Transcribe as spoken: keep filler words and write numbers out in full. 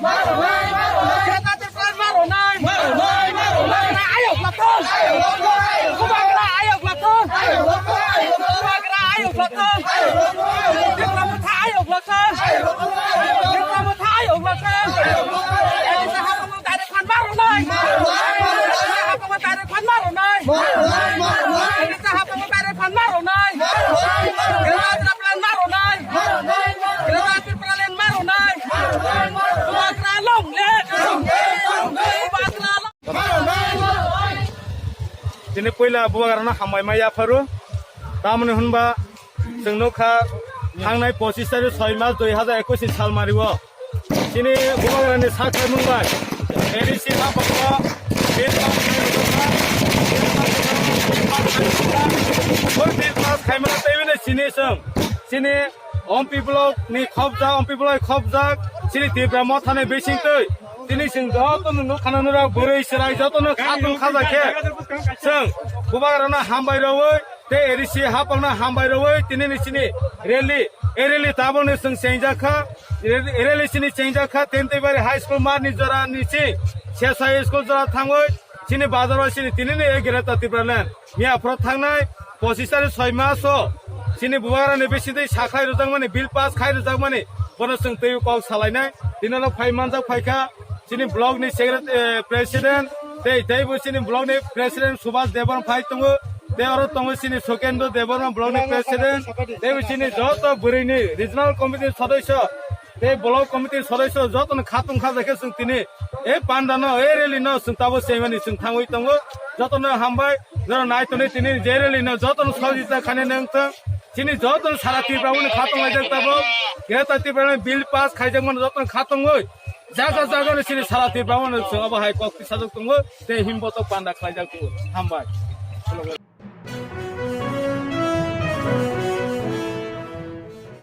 Greater Tipraland maronai. Bubagra ayok lathon. Bubagra ayok lathon. Bubagra ayok lathon. Tipra Motha ayok lathon. Tipra Motha ayok lathon. Elisa hapangno direct phan maronai. Elisa hapangno direct phan maronai. Elisa hapangno direct phan maronai. Greater Tipraland maronai. Greater Tipraland maronai. Bubagra long live. Bubagra long. Tini puila Bubagrano hambai ma yapharu. Tamoni hwnba chwng nukha thangnai pochisari soi mas dui hazar ekush ni salmario. Chini Bubagrani sakhaimung bai A D C haphangno bill pass khairokha. Bill pass khaimano teiwino chini chwng. Chini Ompi block ni khobjak, Ompi block ni khobjak, chini Tipra Motha ni bisingtwi. Tini chwng jotono nukha nang nurok bwrwi chwrai jotono khatung khajakhe. Chwng Bubagrano hambai rwui, tei A D C haphangno hambai rwui, tini ni chini rally, e rally tabukni chwng chengjakha, rally chini chengjakha, Tentibari High School mat ni jora ni ching, Sesai School jora thangwi, chini bazar o chini tini ni e Greater Tipraland. Miya phoro thangnai pochisari soi mas o chini Bubagrani bisingtwi sakhlai rwjakmani, bill pass khai rwjakmani, bono chwng twiwi kok salainai. Tini ulo phai manjak phaikha chini block ni secret-, eh, president, tei, teibo chini block ni president Subhas Debbarma phai tongo, tei oro tongo chini Sukendra Debbarma block ni president, teibo chini joto bwrwi ni regional committee ni sodosyo, tei block committee ni sodosyo jotono khatung khajakhe chwng tini e panda no, e rally no chwng tabuk chengmani chwng thangwi tongo. Jotono hambai, jora nai tonwi tini je rally no jotono sojita khani nang thang. Chini jotono sara Tripura ni khatung laijak tabuk. Greater Tripura ni bill pass khaijakmani jotono khatungwi jaga jaga no chini sara Tripura no chwng abo hai kok tisajak tongo. Tei himbo to panda khlaijak tongo. Hambai.